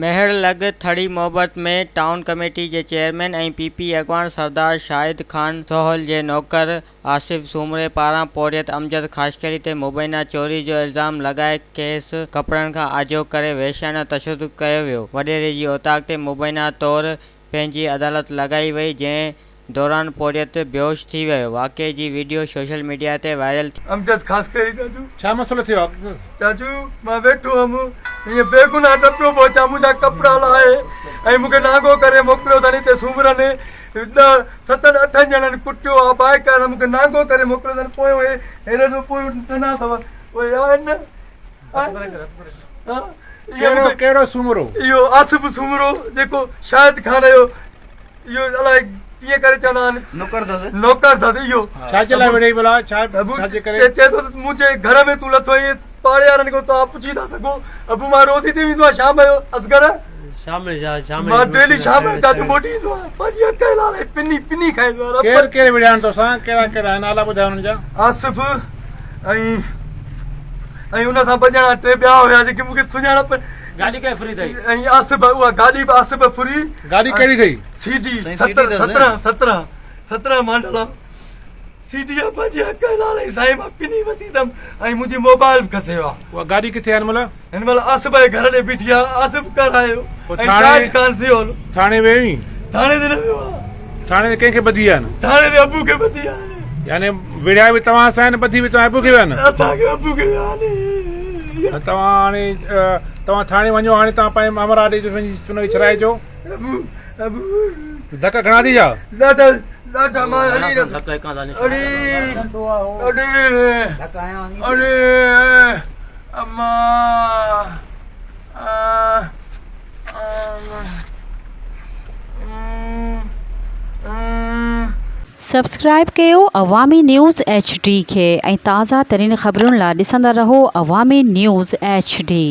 ميهڙ لڳ ٿڙي محبت ۾ town committee جي چيئرمين ۽ پي پي اڳواڻ سردار شاهد خان سوهل جي نوڪر آصف سومري پاران پورهيت امجد خاصخيلي تي مبينا چوري جو الزام لڳائي کيس ڪپڙن کان آجو ڪري وحشيانه تشدد ڪيو ويو وڏيري جي اوطاق تي مبينا طور پنهنجي عدالت لڳائي وئي جنهن دوران پورهيت بيهوش ٿي ويو، واقعي جي وڊيو سوشل ميڊيا تي وائرل ٿي. امجد خاصخيلي چاچو. ڇا مسئلو ٿيو آ؟ چاچو مان ويٺو هئم ائين بيگناهه ٽپيو پيو اچان منهنجا ڪپڙا لاهي ۽ مون کي نانگو ڪري موڪليو اٿن هتي سومرن ڏهه ستن اٺن ڄڻن ڪٽيو آ بائيڪ وارا مون کي نانگو ڪري موڪليو اٿن پويون هي هيڏو ڏسو پويون ڏنا اٿو اهي آهن نه ڪهڙو ڪهڙو سومرو؟ اهو آصف سومرو جيڪو شاهد خان جو اهو الائي ڪيئن ڪري چوندا آهن نوڪر اٿس نوڪر اٿس اهو ڇا جي لاء وڙهي ڀلا ڇا ڇا جي ڪري چئي ٿو ته منهنجي گهر ۾ تون لٿو آهين پاڙي وارن کان توهان پڇي ٿا سگهو ابو مان روز هتي ويندو آهيان شام جو اصغر شام جو شام مان ڊيلي شام جو چاچو موٽي ايندو آهيان پنهنجي حق حلال ۽ پني پني کائيندو آهيان ڪير ڪير وڙهيا آهن توسان ڪهڙا ڪهڙا آهن نالا ٻڌايو انهن جا آصف ۽ ۽ ان سان ٻه ڄڻا ٽي ٻيا هيا جيڪي مون کي سڃاڻپ گاڏي ڪنهن ڦري اٿئي؟ ۽ آصف اها گاڏي به آصف ڦري. گاڏي ڪهڙي اٿئي؟ سي ڊي 17 17 17 ماڊل آ سي ڊي آ پنهنجي حق حلال ۽ سائين مان پني وتي اٿم ۽ منهنجي موبائل به کسي ويو آ. اها گاڏي ڪٿي آ هن مهل؟ هن مهل آصف جي گهر ڏي بيٺي آ آصف ڪرايو ۽ شاهد خان سيول. ٿاڻي ويو آهين؟ ٿاڻي تي نه ويو آ. ٿاڻي تي ڪنهن کي ٻڌي آهن؟ ٿاڻي تي ابو کي ٻڌي آهن. يعني وڙهيا به توهان سان آهن ٻڌي به توهان ابو کي ويا آهن؟ اسان کي ابو کي ويا آهن. توهان هاڻي توهان ٿاڻي وڃو هاڻي توهان پنهنجي مامرا ڏي وڃي ان کي ڇڏائي اچو. ابو ابو ڌڪ گهڻا ٿي جا؟ ڏاڍا ڏاڍا مان هلي نه اڙي اڙي اڙي اما سبسڪرائب ڪيو عوامي نيوز ايڇ ڊي کي ۽ تازه ترين خبرن لا ڏسندا رهو عوامي نيوز ايڇ ڊي.